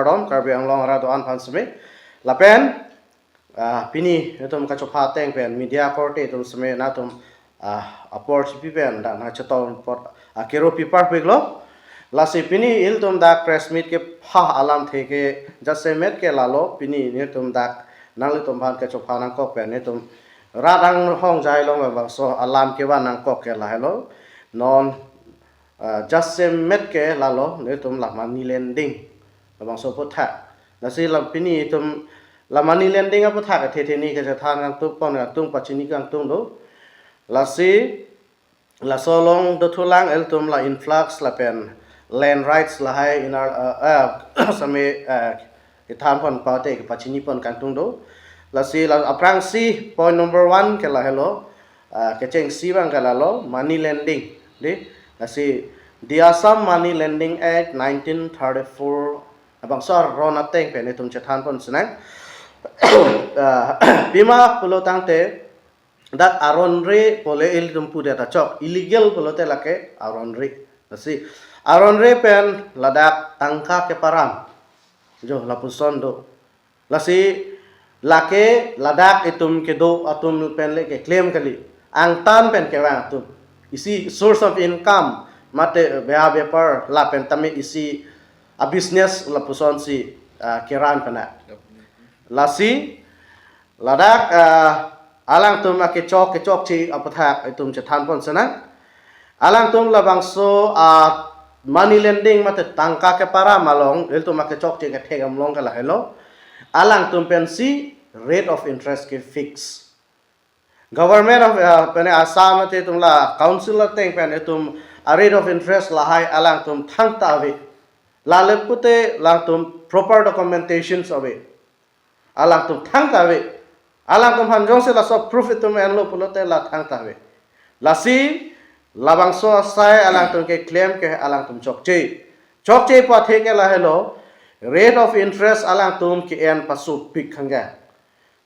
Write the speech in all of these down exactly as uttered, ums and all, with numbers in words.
kardom Karbi Anglong arat do-an aphan seme. Lapen ah, pini itum kachopha ateng pen media korte atum seme nangtum ah, apor chipi pen dak nangchetong apot akero pipar piklo. Lasi pini ilitum dak press meet kepha alamthe ke jasemet ke lalo, pini nelitum dak nanglitum aphan kachopha nangkok pen nelitum rat anghongjai along bangso alam kevan nangkok ke lahelo. Non ah, jasemet ke lalo, nelitum la money lending labangso aputhak. Lasi la pini itum la money lending aputhak athe theni kachethan kangtung pon kangtung pachini kangtung do. Lasi laso along dothulang ilitum la influx lapen land rights lahai inar ah, ah, seme ah, kethan pon pate kepachini pon kangtung do. Lasi la aphrangsi point number one ke lahelo, ah, kechengsi abang ke lalo money lending. Di, lasi the Assam Money Lending Act nineteen thirty-four labangso aron ateng pen itum chethan pon sinang. Ah, pima pulo tangte dak aron re pule ilitum pudet achok, illegal pulote lake aron re. Lasi aron re pen ladak tangka keparam jo lapuson do. Lasi lake ladak itum kedo atum pen le keklem kali. Angtan pen kevang atum. Isi source of income mate beha bepar lapen tame isi a business lapuson si ah, keran pena. Lasi ladak ah, alangtum akechok kechokche aputhak itum chethan pon sinang. Alangtum labangso ah, money lending mate tangka keparam along ilitum akechokche kethek amlong ke lahelo. Alangtum pensi rate of interest ke fix. Government of ah, pene Assam mate itum la council ateng pen itum a rate of interest lahai alangtum thangta ave. Lale pute alangtum proper documentations ave. Alangtum thangta ave. Alangtum aphan jongsi laso proof itum enlo pulote la thangta ave. Lasi labangso asai alangtum keklem ke alangtum chokche. Chokche pu athe ke lahelo, rate of interest alangtum ke-en pasupik khangga.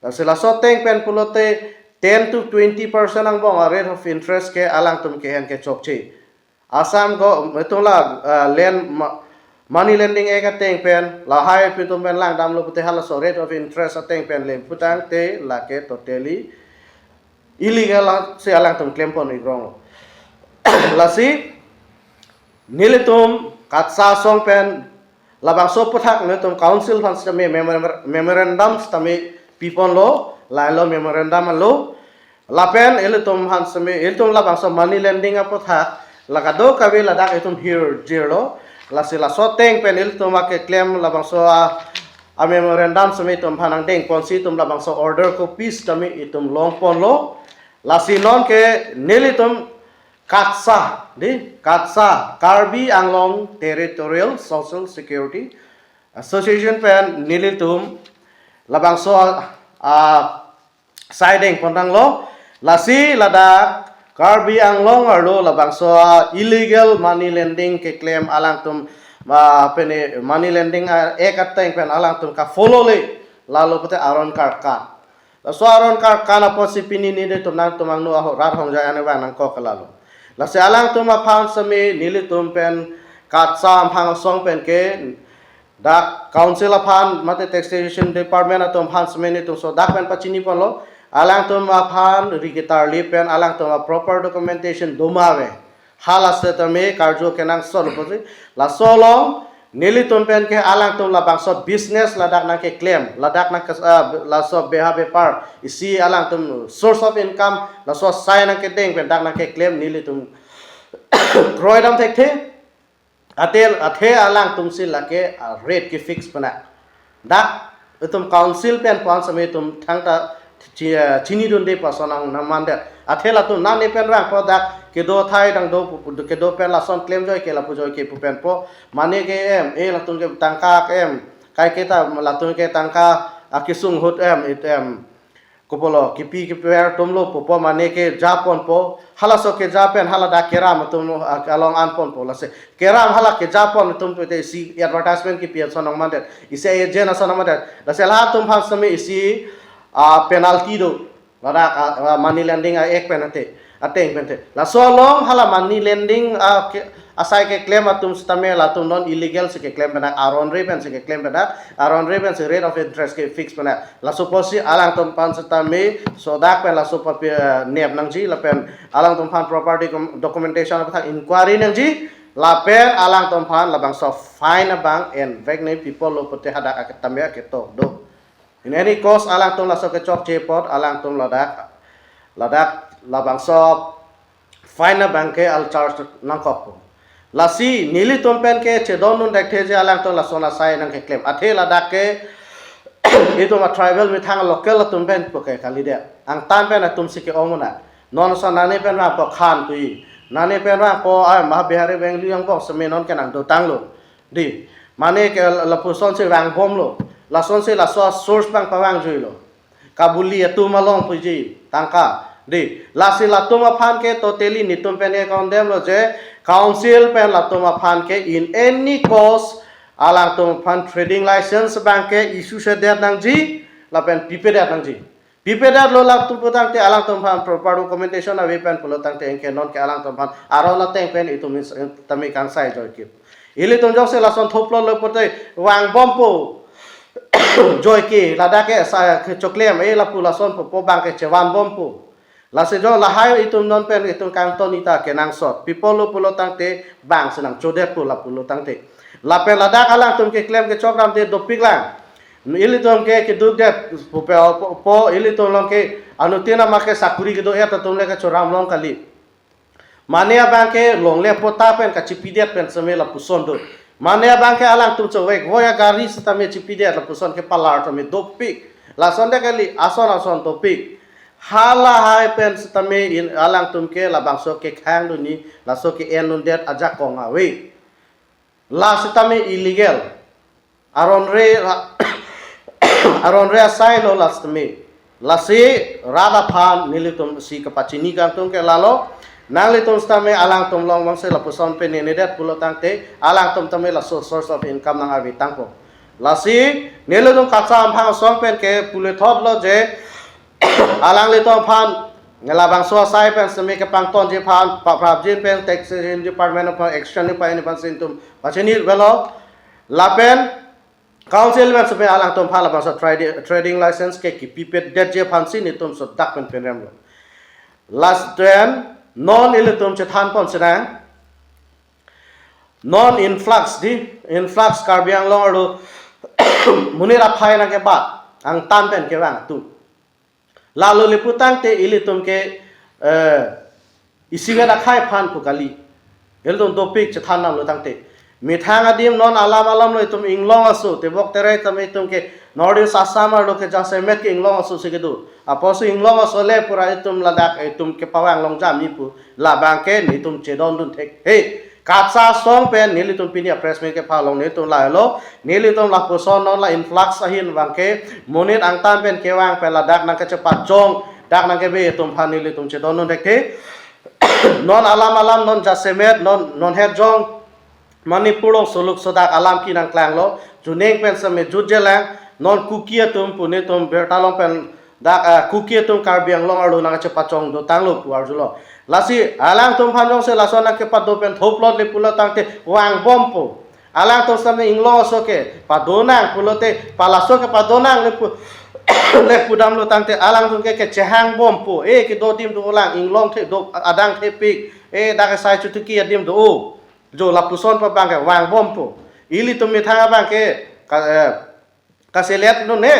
Lasi laso ateng pen pulote ten to twenty percent angbong a rate of interest ke alangtum ke-en kechokche. Assam go itum la ah, lend ma- money lending act ateng pen lahai pi itum pen langdamlo pute halaso rate of interest ateng pen le pu tangte lake totally illegal si alangtum klem pon ikrong lo. Lasi nelitum KATSA asong pen labangso aputhak nelitum council aphan sitame memor- memorandum sitame pi ponlo, lahelo memorandum alo. Lapen ilitum aphan sitame ilitum labangso money lending aputhak la kadokave ladak itum hirjirlo. Lasi laso ateng pen ilitum akeklem labangso a, a memorandum sitame itum aphan nangdeng ponsi itum labangso order copies sitame itum long ponlo. Lasi non ke nelitum KATSA, di, KATSA, Karbi Anglong Territorial Social Security Association pen nelitum labangso ah, sai deng pontanglo. Lasi ladak Karbi Anglong arlo labangso ah, illegal money lending keklem alangtum ah, pene money lending ah, act ateng pen alangtum ka-follow le lalo pute aron karkan. Laso aron karkan apotsi pini nelitum nangtum angno aho rat hongjai ane abang nangkok ke lalo. Lasi alangtum aphan sitame nelitum pen KATSA amphang asong pen ke dak council aphan mate taxation department atum aphan sitame nelitum so dak pen pachini ponlo. Alangtum aphan ri ketarli pen alangtum a proper documentation doma ave. Hala sitame karju kenangsot apotsi. Laso along nelitum pen ke alangtum labangso business ladak nangkeklem, ladak nang kes- ah, laso beha bepar isi alangtum source of income laso asai nangkedeng pen dak nangkeklem nelitum kroidam thekthe. Athe athe alangtum si lake ah, rate ke fix pena. Dak itum council pen pon sitame itum thangta chi- eh, chinidunde pu ason nang nangmandet. Athe latum nangli pen vangpo dak kedo athai dang do pu- pu- kedo pen lason klemjoi ke lapu joi ke pu pen po. Mane ke em, eh latum ke tangka ke em, kaike ta latum ke tangka akesung ahut em, it em. Kopilo kipi kiper atumlo pupo mane keja ponpo. Halaso keja pen hala dak keram atum ah, along an ponpo. Lasi keram hala keja pon atum pute isi advertisement kipi ason nangmandet. Isi agent ason nangmandet. Lasi halatum aphan sitame isi ah, penalty do. Ladak ah, ah, money lending ah, act pen ate. Ateng pen te. Laso along hala money lending ah, ke- asai keklem atum sitame latum non illegal si keklem pen dak, aron re pen si keklem pen dak, aron re pen si rate of interest ke fix pen dak. Laso apotsi alangtum aphan sitame sodak pen laso papi, eh, nep nangji lapen alangtum aphan property com-, documentation aphan inquiry nangji lapen alangtum aphan labangso fine abang envek nangji, pi apotlo pulote hadak aketame aketok do. In any case alangtum laso kechokche apot alangtum ladak, ladak labangso fine abang ke al charge nangkokpo. Lasi nelitum pen ke chedondun thektheji alangtum lason asai nangkeklem. Athe ladak ke itum a tribal methang local atum pen pu ke kalidet. Angtan pen atum si ke-ong un-e. Non ason nani pen vangpo khan tui. Nani pen vangpo ai ma Bihari Bengali angbong seme non ke nangdotanglo. Dei. Mane ke lapuson si vangbomlo. Lasonsi laso source abang pavangjuilo. Kabuli atum along puji tangka. Dei. Lasi latum aphan ke totally netum pen ke condemn lo je council pen latum aphan ke in any case alangtum aphan trading license abang ke issue sedet nangji lapen pipedet nangji. Pipedet lo latum putangte alangtum aphan proper documentation ave pen pulo tangte anke non ke alangtum aphan aron ateng pen itum ins-, tame kangsai joike. Ilitum jongsi lason thoplo lo pulote vangbompo. Joike ladak ke sa kechoklem e lapu lason pupo abang ke chevanbompo. Lasi jong lahai itum non pen itum kangton ita kenangsot. Pi apotlo pulo tangte bang si nangchodetpo lapulo tangte. Lapen ladak alangtum keklem kechokramde dopiklang. Ilitum ke kedukdet pupe po, po ilitum along ke anuttin amat ke sakuri kedo-et atum le kechoram long kali. Mane abang ke longle pota pen kachipidet pen seme lapuson do. Mane abang ke alangtum chevek voi agari sitame chipidet lapuson ke palar tame dopik. Lason de kali ason ason dopik. Halahai pen sitame in alangtum ke labangso kekhang duni laso ke-endundet ajakong ave. La sitame illegal. Aron re ra-, aron re asai lo la sitame. Lasi rat aphan nelitum si kepachini kangtung ke lalo. Nanglitum sitame alangtum along vangse lapuson pen nenedet pulo tangte alangtum tame laso source of income nang-avetangpo. Lasi nelitum KATSA amphang asong pen ke pule thotlo je alanglitum aphan labangso asai pen seme kepangtonji aphan paprapjin pen taxation department aphan action ni pa ini aphan si netum pachini avelo. Lapen council pen seme alangtum aphan labangso tradi-, trading license ke kepipedetji aphan si netum sodak pen penremlo. Last then non ilitum chethanpon sinang. Non influx dei, influx Karbi Anglong arlo monit aphai nangkebat angtan pen kevang atum. Lalo le putangte ilitum ke, eh, isivet akhei aphan pu kali. Ilitum dopik chethan damlo tangte. Methang adim non alam alam lo itum inglong aso, tebok terai tame itum ke North East Assam arlo ke jasemet ke inglong aso si kedo. Apotsi inglong aso le pura itum ladak itum kepavang longjamji pu. Labang ke netum chedondun thekthe. KATSA asong pen nelitum pini a press meet kepalong netum lahelo. Nelitum lapuson non la influx ahin abang ke monit angtan pen kevang pen ladak nangkachepachong, dak nangkebe atum aphan nelitum chedondun thekthe. Non alam alam non jasemet non, non hetjong Manipur along suluk sodak alam ke nangklanglo. Juning pen seme jutjelang non Kuki atum pu netum birta along pen dak, ah, Kuki atum Karbi Anglong arlo nangkachepachong dotanglo pu arjulo. Lasi alangtum aphan jongsi lason nangkepado pen thoplot le pulo tangte vangbompo. Alangtum sitame inglong aso ke padonang pulote palaso ke padonang le pu, le pudamlo tangte alangtum ke kechehangbompo. E kedo adim dolang, inglong the do adang thepik. E dak asai chutuki adim do o. Jo lapuson pa abang ke vangbompo. Ilitum methang abang ke ka, eh, kaselet lo ne.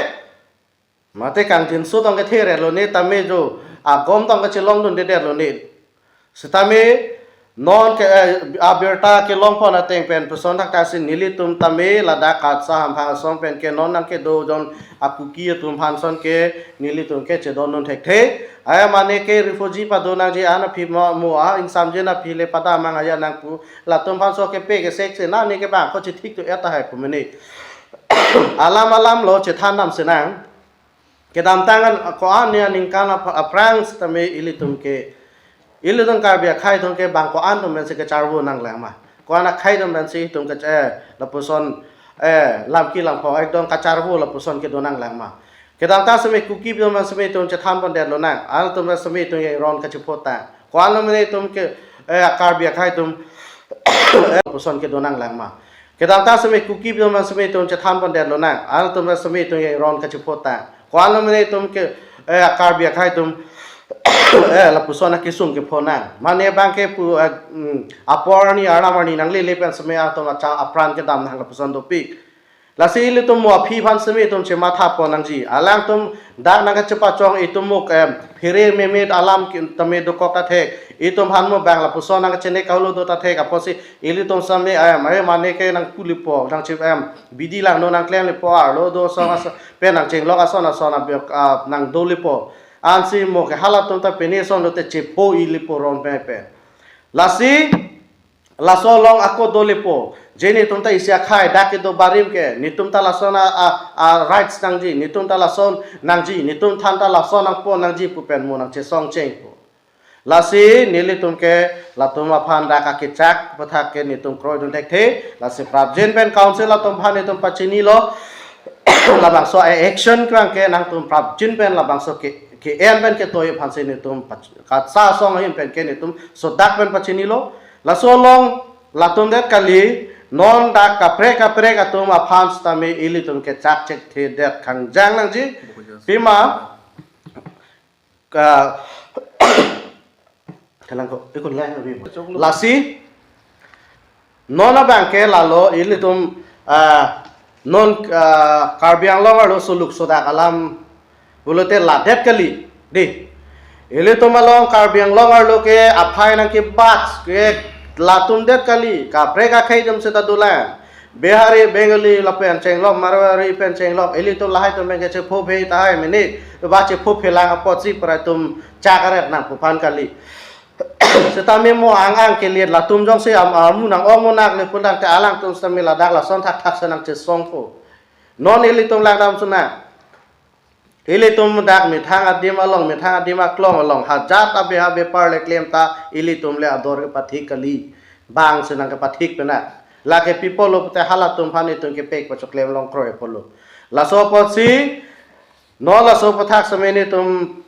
Mate kangjinso tong kethe re lo ne tame jo agom tong kachelongdundedet lo ne. Sitame non ke, eh, abirta kelongpon ateng pen puson thakthak si nelitum tame ladak KATSA amphang asong pen ke non nangkedo jon a Kuki atum aphan son ke nelitum ke chedondun thekthe. Ai mane ke refugee padonangji an aphi mo, mo a ingsamjin aphi le padamang aja nang pu latum aphan so kepe kesek si nani ke bang ko chithik tu eta hai pu mene. Alam alam lo chethan dam sinang. Kedamtang an ko-an ne aningkan ap-, aphrang sitame ilitum ke, ilitum Karbi akhei atum ke bang ko-an atum pensi kacharvo nanglang ma. Ko-an akhei atum pensi itum ke, eh, lapuson, eh, lamki langpho ekdom kacharvo lapuson kedo nanglang ma. Kedamtang seme Kuki atum pen seme itum chethanpon detlo nang. Alangtum pen seme itum ke ron kachiphot tang. Ko-an lo mene itum ke, eh, Karbi akhei atum Lapuson kedo nanglang ma. Kedamtang seme Kuki atum seme itum chethan pon detlo nang. Alangtum seme itum ke ron kachepho ta. Ko-an lo mene itum ke, eh, Karbi akhai atum, eh, lapuson akesung kepho nang. Mane abang ke pu, eh, mm, apor arni arnam arni nanglele pen seme atum acha apran kedam nang lapuson dopik. Lasi ilitum mo aphi aphan seme itum chematha pon nangji. Alangtum dak nangkachepachong itum mo, em, phere memit alam ki-, tame dokok ta thek. Itum aphan mo bang lapuson nangkachene kahulu do ta thek. Apotsi ilitum seme, em, eh, mane ke nangpulipo, nangchip, em, bidi langno nangklemlipo, arlo do ason ason, pen nangchenglok ason ason abek, ah, nangdolipo. Ansi mo ke halatum ta pini ason lote chepho ilipo ron pen pen. Lasi, laso along ako dolipo. Je netum ta isi akhai dak kedo barim ke. Netum ta lason a, a, a rights nangji. Netum ta lason nangji. Netum than ta lason nangpo nangji pu pen mo nangchesong chengpo. Lasi nelitum ke latum aphan dak akechak aputhak ke netum kroidun thekthe. Lasi prapjin pen council atum aphan netum pachinilo. Labangso a-action krang ke nangtum prapjin pen labangso ke, ke-en pen ketoi aphansi netum pach-, katsa asong ahin pen ke netum sodak pen pachinilo. Laso along latum det kali, non dak kaprek kaprek atum aphan sitame ilitum kechak chekthedet kangjang nangji. Pima ka, kalang ko, ikut lain abi. Lasi, non abang ke lalo ilitum, ah, non, ah, Karbi Anglong arlo suluk sodak alam pulote ladet kali. Di. Ilitum along Karbi Anglong arlo ke aphai nangkebat ke latum det kali. Kaprek akhai atum seta dolang. Bihari, Bengali lapen chenglok, Marwari pen chenglok. Ilitum lahai atum pen ke chepho phe tahai mene. Ba chepho phe lang apotsi pura itum chak aret nangpuphan kali. Sitame mo ang ang ke liet latum jongsi am amu nang-ong mo nak le pulangte alangtum sitame ladak lason thakthak se nangchesongpo. Non ilitum langdam sunang. Ilitum dak methang adim along, methang adim aklong along, hajat abe abe parle klem ta ilitum le ador kepathik kali. Bang se nangkepathik pena. Lake pi apotlo pute halatum aphan itum kepek pachoklem long kroi apotlo. Laso apotsi, non laso aputhak seme netum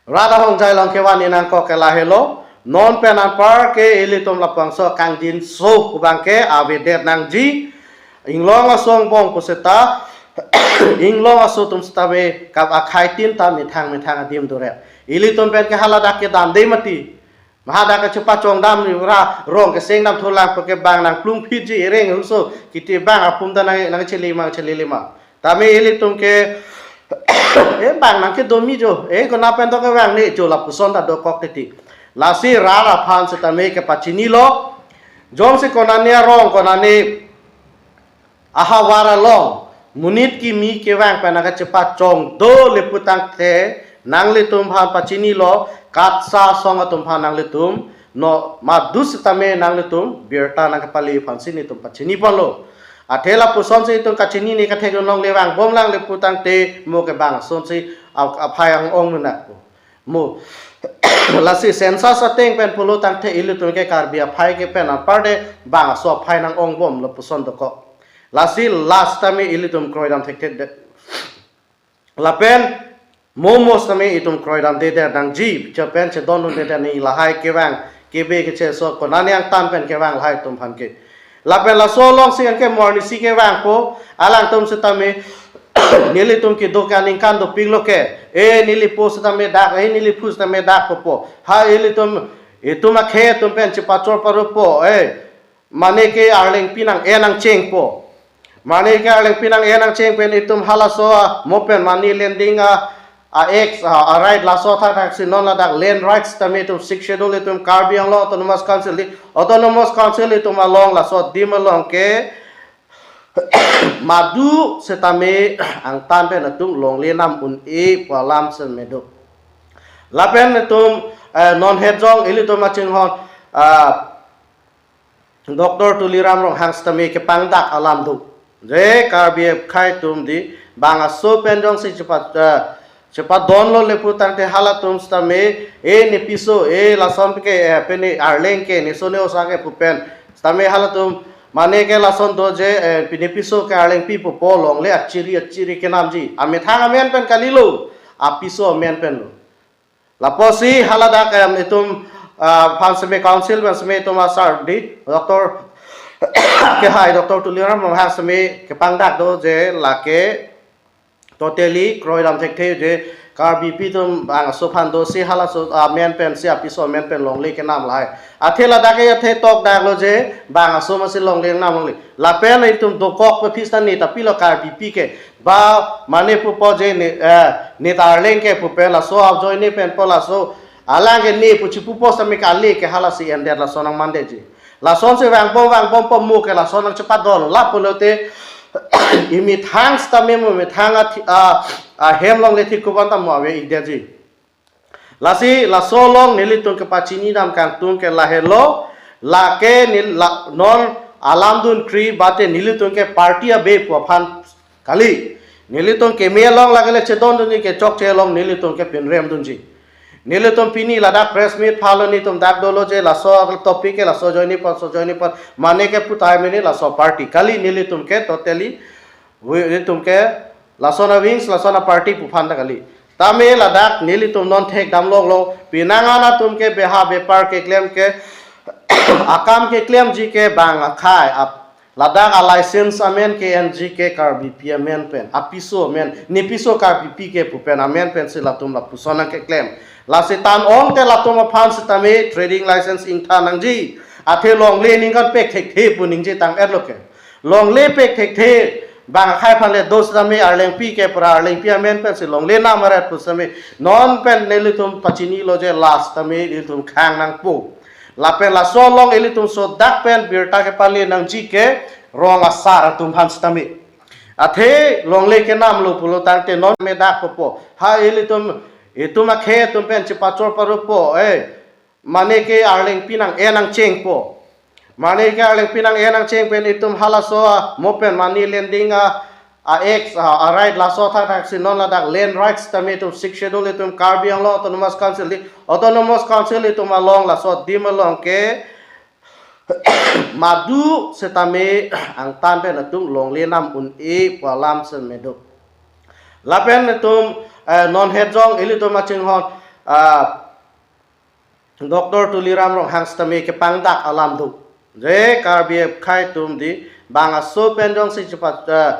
rat ahongjai along kevan-i nangkok ke lahelo, non pen anpar ke ilitum labangso kangjinso pu abang ke avedet nangji, inglong aso angbong puseta, inglong aso atum sitame kap akhai tin ta methang methang adim doret. Ilitum pen ke haladak kedam de mati. Mahadak kachepachong dam ni ra rong keseng dam thulang pu ke bang nangplung phitji ereng huso kiti bang apum ta nang, nangchele ma, chele ma. Tame ilitum ke, eh, bang nangkedomi jo, eh, kona pen to kevang ne jo lapuson ta dokok titi. Lasi rat aphan sitame kepachinilo. Jongsi konane arong, konane ahavar along monit kimi kevang pen nangkachepachong dole putangte nanglitum aphan pachinilo, katsa asong atum aphan nanglitum, no madu sitame nanglitum birta nangkepale aphansi netum pachini ponlo. Athe lapusonsi itum kachinine katheklong le vangbom lang le putangte mo ke bang asonsi ap-, aphai ang-ong menakpo. Mo, lasi census ateng pen pulo tangte ilitum ke Karbi aphai ke pen anpar de bang aso aphai nang-ongbom lapuson dokok. Lasi last time ilitum kroidam thekthedet. Lapen mo mo sitame itum kroidam dedet nangji, chepen chedondundedet ni lahai kevang, kebe keche so konane angtan pen kevang lahai atum aphan ke. Lapen laso alongsi anke mo arnisi kevangpo, alangtum sitame, nelitum kedo ke aningkan dopiklo ke, eh, neli po sitame dak, eh, neli phu sitame dak po po. Ha ilitum, itum akhei atum pen chepachor parupo, eh, mane ke Arlengpi nang-en nangchengpo. Mane ke Arlengpi nang-en nangcheng pen itum halaso, mo pen money lending a, a ex, a, a right laso thakthak si non ladak land rights tame itum Sixth Schedule itum Karbi Anglong Autonomous Council di, Autonomous Council itum along laso adim along ke madu setame angtan pen atum longle nam un-e pu alam sen medo. Lapen itum, eh, non hetjong ilitum achinghon, ah, Doctor Tuliram Ronghang sitame kepangdak alam do. Je Karbi akhei atum di bang aso pen jongsi chepa, eh, chepadonlo le putangte halatum sitame, eh, ne piso, eh, lason ke, eh, pene Arleng ke, ne so ne osa ke pu pen. Sitame halatum, mane ke lason do je, eh, pene piso ke Arlengpi po po longle achiri achiri kenamji. Amethang amen pen kalilo, apiso amen penlo. Lapusi haladak em itum ah, aphan seme council aphan seme itum asar di doctor kehai Doctor Tuliram Ronghang seme kepangdak do je lake totally kroidam thekthe je Karbipi atum bang aso aphan do si halaso amen pen si apiso amen pen longle kenam lahai. Athe ladak ke athe tokdak lo je bang aso masi longle nam longle. Lapen itum dokok pe phis ta ne ta pilo Karbipi ke ba mane pupo je ne, eh, ne ta Arleng ke pupen laso ajoine pen po laso alang ke ne pu chipupo sitame kali ke halasi endet laso nang mandetji. Lason si vangbom vangbom po mu ke lason nang chepadon lapulote imethang sitame mu methang a thi-, a, ahem longle thik kuban ta mu ave-ikdetji. Lasi laso along nelitum kepachini dam kangtung ke lahelo, lake nel-, la, non alam dun kri bate nelitum ke party abe pu aphan kali. Nelitum keme along lake le chedondunji, kechokche along nelitum ke pinrem dunji. Nelitum pini ladak press meet phalo nelitum dak dolo je laso topic ke laso ajoine aphan, laso ajoine aphan mane ke puthai mene laso party kali, nelitum ke totally wi-, nelitum ke lason a wings, lason a party pu aphan ta kali. Tame ladak nelitum non thek dam longlo, penang an atum ke beha bepar keklem ke akam keklemji ke bang akhai ap ladak a license amen ke-enji ke Karbipi amen pen, apiso amen, ne piso Karbipi ke pupen amen pen si latum lapuson nang keklem. Lasi tan ong te latum aphan sitame trading license ingthan nangji. Athe longle ningkan pek thekthe pu ningje tang-etlo ke. Longle pek thekthe bang akhai aphan le do sitame Arlengpi ke pura Arlengpi amen pen si longle nam aret pu sitame non pen nelitum pachini lo je last tame nelitum khang nangpo. Lapen laso along ilitum sodak pen birta kepale nangji ke rong asar atum aphan sitame. Athe longle kenam lo pulo tangte non me dak popo. Ha ilitum, itum akhei atum pen chepachor parupo, eh, mane ke Arlengpi nang-en nangchengpo. Mane ke Arlengpi nang-en nangcheng pen itum halaso a, mo pen money lending a, a X, a, a right laso thakthak si non ladak land rights tame itum Sixth Schedule itum Karbi Anglong Autonomous Council di, Autonomous Council itum along laso adim along ke madu sitame angtan pen atum longle nam un-e pu alam sitame do. Lapen itum, eh, non het jong ilitum achinghon, ah, Doctor Tuliram Ronghang sitame kepangdak alam do. Je Karbi akhai atum di bang aso pen jongsi chepa, eh,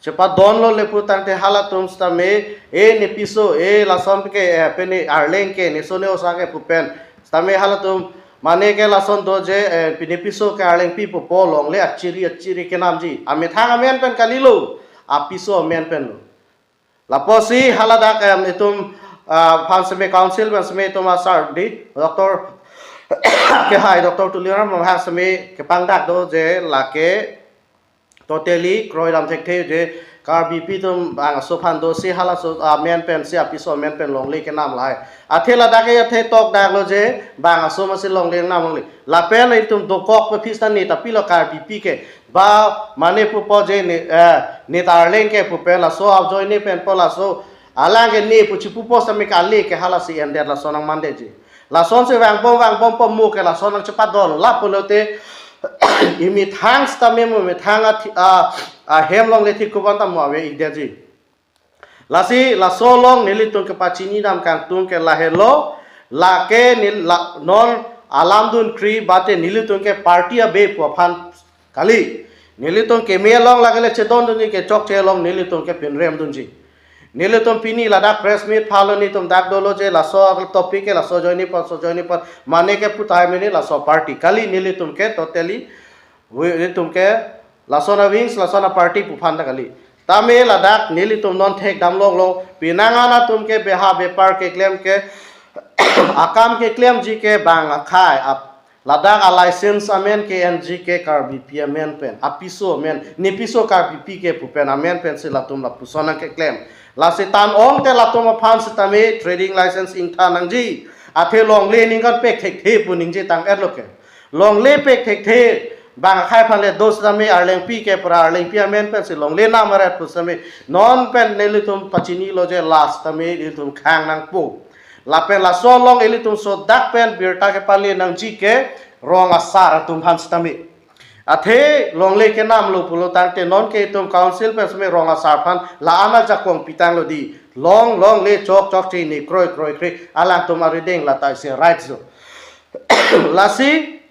chepadon lo le pu tangte halatum sitame, eh, ne piso, eh, lason ke, eh, pene Arleng ke, ne so ne osa ke pupen. Sitame halatum mane ke lason do je, eh, pene piso ke Arlengpi popo longle achiri achiri kenamji. Amethang amen pen kalilo, apiso amen pen lo. Lapusi haladak, em, itum, ah, aphan seme council aphan seme itum asar di doctor kehai Doctor Tuliram Ronghang seme kepangdak do je lake totally kroidam thekthe je Karbipi atum bang aso aphan do si halaso amen pen si apiso amen pen longle kenam lahai. Athe ladak ke athe tokdak lo je bang aso masi longle nam longle. Lapen itum dokok pe phis ta ne ta pilo Karbipi ke ba mane pupo je ne, eh, ne ta Arleng ke pupen laso ajoine pen po laso alang ke ne pu chipupo sitame kali ke halasi endet laso nang mandetji. Lason si vangbom vangbom po mu ke lason nang chepadon lapulote imethang sitame mu methang a thi-, a, ahem longle thik kuban ta mu ave-ikdetji. Lasi laso along nelitum kepachini dam kangtung ke lahelo, lake nel-, la, non alam dun kri bate nelitum ke party abe pu aphan kali. Nelitum keme along lake le chedondunji, kechokche along nelitum ke pinrem dunji. Nelitum pini ladak press meet phalo nelitum dak dolo je laso topic ke laso ajoine aphan, laso ajoine aphan mane ke puthai mene laso party kali, nelitum ke totally wi-, nelitum ke lason a wings, lason a party pu aphan ta kali. Tame ladak nelitum non thek dam longlo, penang an atum ke beha bepar keklem ke akam keklemji ke bang akhai ap ladak a license amen ke-enji ke Karbipi amen pen, apiso amen, ne piso Karbipi ke pupen amen pen si latum lapuson nang keklem. Lasi tan ong te latum aphan sitame trading license ingthan nangji. Athe longle ningkan pek thekthe pu ningje tang-etlo ke. Longle pek thekthe bang akhai aphan le do sitame Arlengpi ke pura Arlengpi amen pen si longle nam aret pu sitame non pen nelitum pachini lo je last tame nelitum khang nangpo. Lapen laso along ilitum sodak pen birta kepale nangji ke rong asar atum aphan sitame. Athe longle kenam lo pulo tangte non ke itum council pen sitame rong asar aphan la-an ajakong pitang lo di. Long longle chokchok chini kroi kroi kre alangtum arideng lata isi right zo. Lasi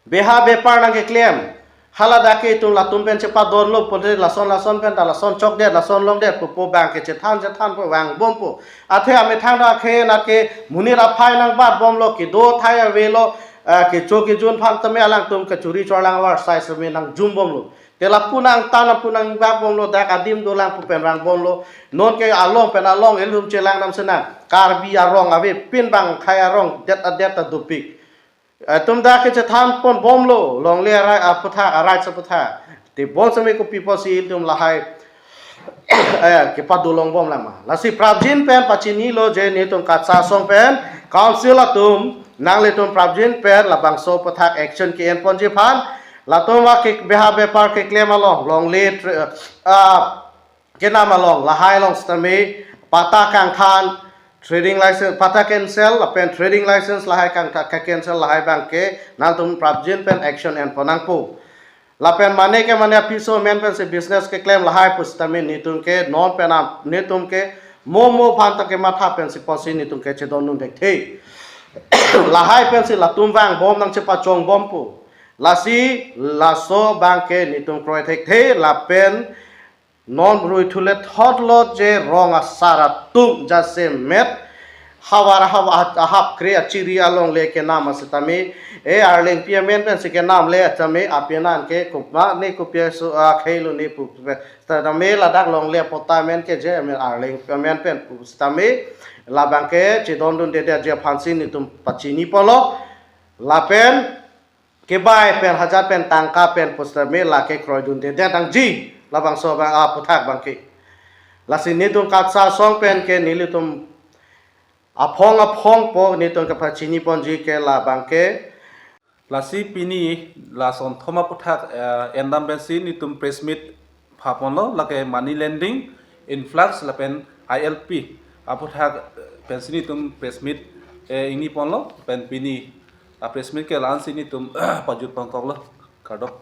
beha bepar nangkeklem, hala dak ke itum latum pen chepadonlo pulote lason lason pen ta lason chokdet, lason longdet pupo abang ke chethan chethanpo, vangbompo. Athe amethang ta akhei nat ke monit aphai nangbatbomlo, kedo thai avelo, eh, kecho kejun aphan tame alangtum kachuri chorlang avarsai seme nangjumbomlo. Te lapu nangtan lapu nangbatbomlo, dak adim dolang pu pen vangbomlo. Non ke along pen along elum chelang nam senang. Karbi arong avepin abang khei arong det adet ta dopik. Itum dak ke chethanponbomlo, longle arai aputhak, arai aputhak. Te bonseme kopi pusi itum lahai, eh, kepadolongbomlang ma. Lasi prapjin pen pachinilo je netum KATSA asong pen council atum nanglitum prapjin pen labangso aputhak action ke-enponji aphan, latum va ke beha bepar keklem along, longle tre-, ah, kenam along, lahai along sitame patta kangthan, trading license, patta cancel lapen trading license lahai kangthan ke-cancel lahai abang ke nangtum prapjin pen action enpon nangpo. Lapen mane ke mane apiso amen pensi business keklem lahai pusitame netum ke non pen am-, netum ke mo mo aphan ta kematha pensi pusi netum ke chedondun thekthe. Lahai pensi latum vangbom nangchepachongbompo. Lasi laso abang ke netum kroi thekthe lapen non rui thule thotlo je rong asar atum jasemet havar hav-, ahapkre achiri alongle kenam asitame, e Arlengpi amen pensi kenamle atame apenan ke kopima ne kopi aso akhei lo ne pu pe. Sitame ladak longle apatta amen ke je amen Arlengpi amen pen pu sitame labang ke chedondundedet ji aphansi netum pachiniponlo. Lapen kebai pen hajat pen tangka pen pusitame lake kroidundedet nangji labangso abang aputhak abang ke. Lasi netum KATSA asong pen ke nelitum aphong aphongpo netum kepachiniponji ke labang ke. Lasi pini lason thom aputhak, eh, endam pensi netum press meet phaponlo, lake money lending, influx lapen I L P aputhak, eh, pensi netum press meet, eh, ingniponlo, pen pini a-press meet ke la-ansi netum pajutponkoklo, kardom.